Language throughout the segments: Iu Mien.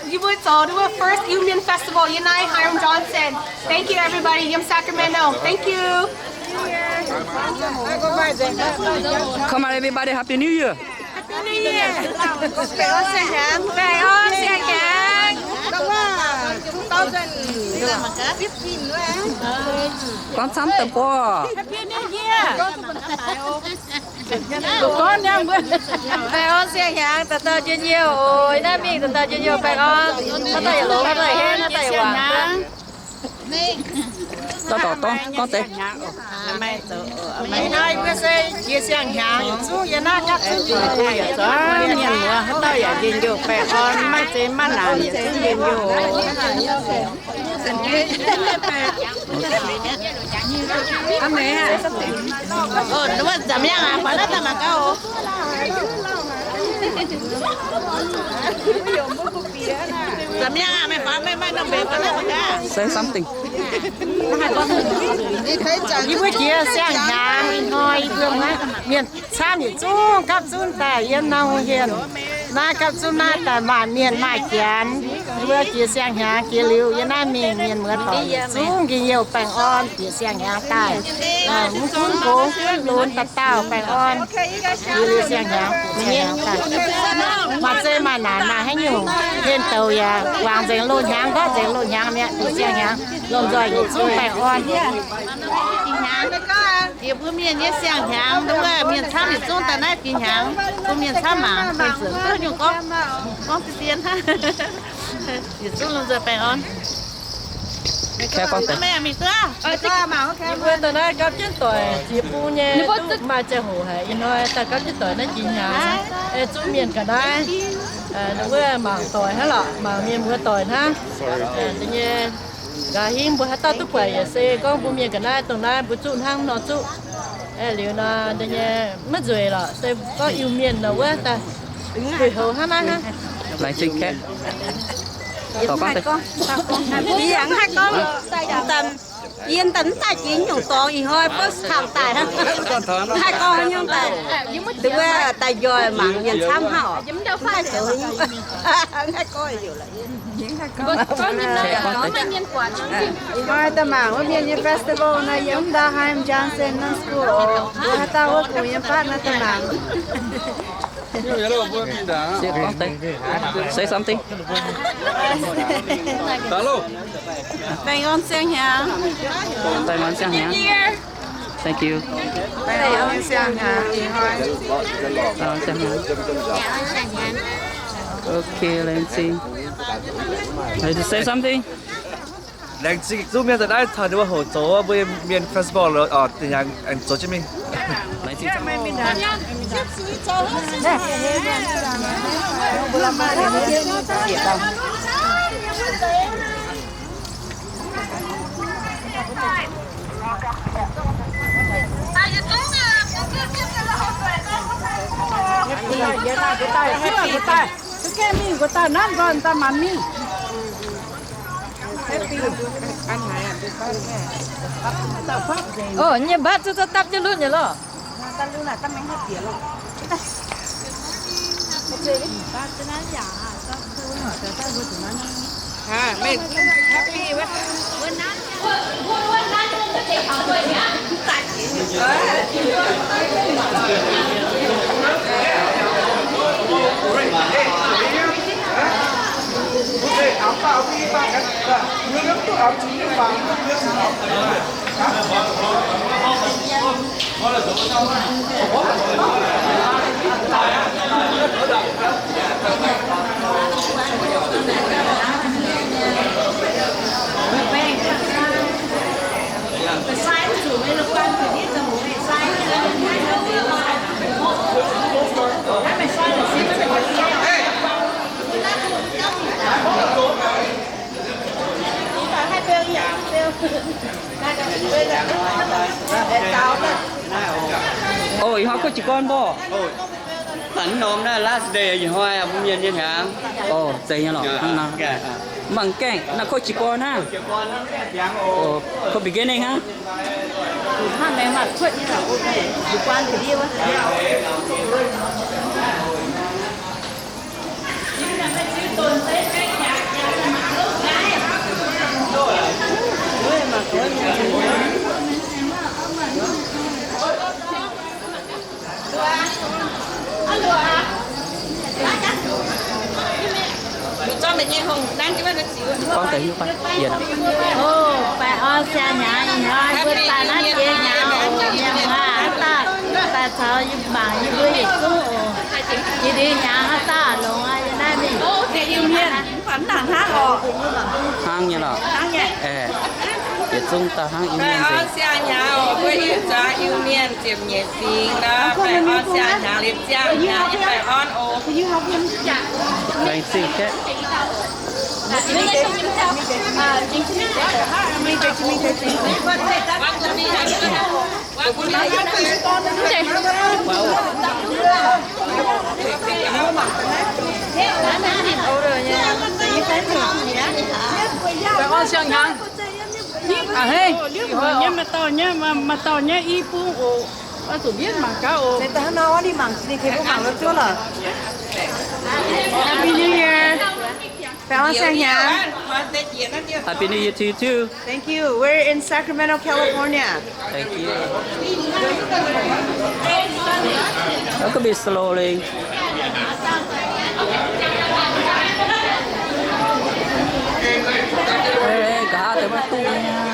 Yie mbuo zoux the first Iu Mien Festival yiem naaiv Hiram Johnson. Thank you everybody yiem Sacramento. Thank you. Come on everybody, Happy New Year. Happy New Year. Baengh orn siang-hnyangx. Baengh orn siang-hnyangx. Gorngv camv deix mbuo. Happy New Year. Baengh orn siang-hnyangx, dauh dauh njien-youh oc. Naaiv mingh dauh dauh njien-youh baengh orn. Haaix dauh yaac longx, haaix dauh yaac henv, haaix dauh yaac waangc. Dauh dauh gorngv, gorngv deix. Ih hnoi mbuo se jiex siang-hnyangx yietc zungv yiem naaiv gapv zunv, mienh muoz haaix dauh yaac njien-youh baengh orn, maiv zeiz maiv naanc yietc zungv njien-youh. Say something. Yie mbuo jiex siang-hnyangx ih hnoi yie mbuo mienh camv yietc zungv gapv zunv daaih yiem norm hienh. Naaiv gapv zunv naaiv daaih maaih mienh maaih janx. Yie mbuo jiex siang-hnyangx jiex liuz yiem naaiv mingh, mienh muoz doic yietc zungv njien-youh baengh orn jiex siang-hnyangx daaih. Mv gunv gox mv lunx dauh dauh baengh orn. Jiex liuz siang-hnyangx, siang-hnyangx daaih. Maaih zeiz maaih naanc maaih haaix nyungc, hien douc yaac wangc nzengc loz-hnyangx, nqorngv nzengc loz-hnyangx mi'aqv. Jiex siang-hnyangx lomh nzoih yietc zungv baengh orn. Jiex mbuo mienh nyei siang-hnyangx, mbuo mienh camv yietc zungv daaih naaiv jiex hnyangx, mbuo mienh camv mangc, mienh zuqc duqv nyungc gorngv, gorngv zien hnangv. Yietc zungv lomh nzoih baengh orn. Yie mbuo daaih naaiv gapv jienv doic jiex bung nyei, duqv maaih ziangh hoc haic. Ih hnoi daaih gapv jienv doic naaiv jiex hnyangx, zungv mienh ga'naaiv, ninh mbuo mangc doic hnangv lorqc, mangc mienh muoz doic hnangv. Da'nyeic, nqa'haav hingv mbuo haaix dauh duqv buatc yaac se gorngv mbuo mienh ga'naaiv dongh naaiv mbuo zuqv hnangv nor zuqv. Liuz nor, da'nyeic maiv nzueic lorqc, se gorngv Iu-Mienh nor wuov daaih buic houx hnangv naaiv hnangv. Laengz zingh kaeqv. Yie mv haih gorngv, yie daaih mv daaih jiex nyungc dorngx, ih hnoi first time daaih hnangv. Mv haih gorngv nyungc daaih. Wuov daaih njoih mangc mienh camv hnangv oc. Mv haih zoux nyungc. Mv haih gorngv liuz laic. Ih hnoi daaih mangc wuov mienh nyei festival nor, yiem wuov ndau Hiram Johnson Norm School oc. Mbuo haaix dauh wuov kungx yiem fatv naaiv daaih mangc. Say something. Baengh orn siang-hnyangx. Baengh orn siang-hnyangx. Thank you. Baengh orn siang-hnyangx. Baengh orn siang-hnyangx. Okay, laengz zingh. Say something. Laengz zingh zuqc mienh daaih naaiv taux ninh mbuo hoqc zoux mbuo mienh festival oc, da'nyeic aengx zoux jienv mingh. Laengz zingh. Ov, nyei mbatv zuqc dapv jienv lunv nyei lorqc. Ov, ih hnoi kuv jiez gorn mbuo. Mv norm naaiv last day ih hnoi mbuo mienh nyei hnyangx. Ov, zeiz nyei lorqc. Hnangv naaiv. Mangc gaengh naaiv kuv jiez gorn hnangv. Kuv beginning hnangv. Gorngv daaih hiuv fai? Yie nor. O, baengh orn siang-hnyangx ih hnoi mbuo daaih naaiv jiex hnyangx oc. Mienh muoz haaix dauh daaih caux yie mangc yie mbuo yietc zungv oc. Jiex ndiev hnyangx haaix dauh longx aqv, yie naaiv mingh. Hnangv nyei lorqc. Aeqv, yietc zungv dauh hnangv Iu-Mienh nzengc. Baengh orn siang-hnyangx oc, mbuo yietc zungv Iu-Mienh nzengc. Baengh orn oc. Laengz zingh gaeqv. Baengh orn siang-hnyangx. A'hneiv, maaih dauh nyei, maaih dauh nyei i bung oc. Zuqc mbienv mangc gaax oc. Happy New Year. Baengh orn siang-hnyangx. Happy New Year to you too. Thank you. We're in Sacramento, California. Thank you. That could be slowly. Nqa'haav deix maiv duqv nyei.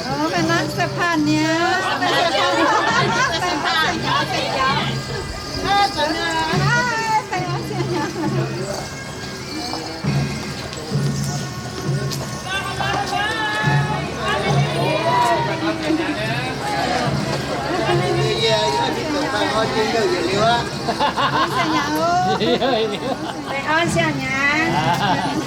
Ov, maaih norm sa'paan nyei. Baengh orn siang-hnyangx.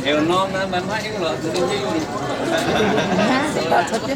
Heuc norm naaiv maaih maiv eng lorqc, zuqc ninh hiuv.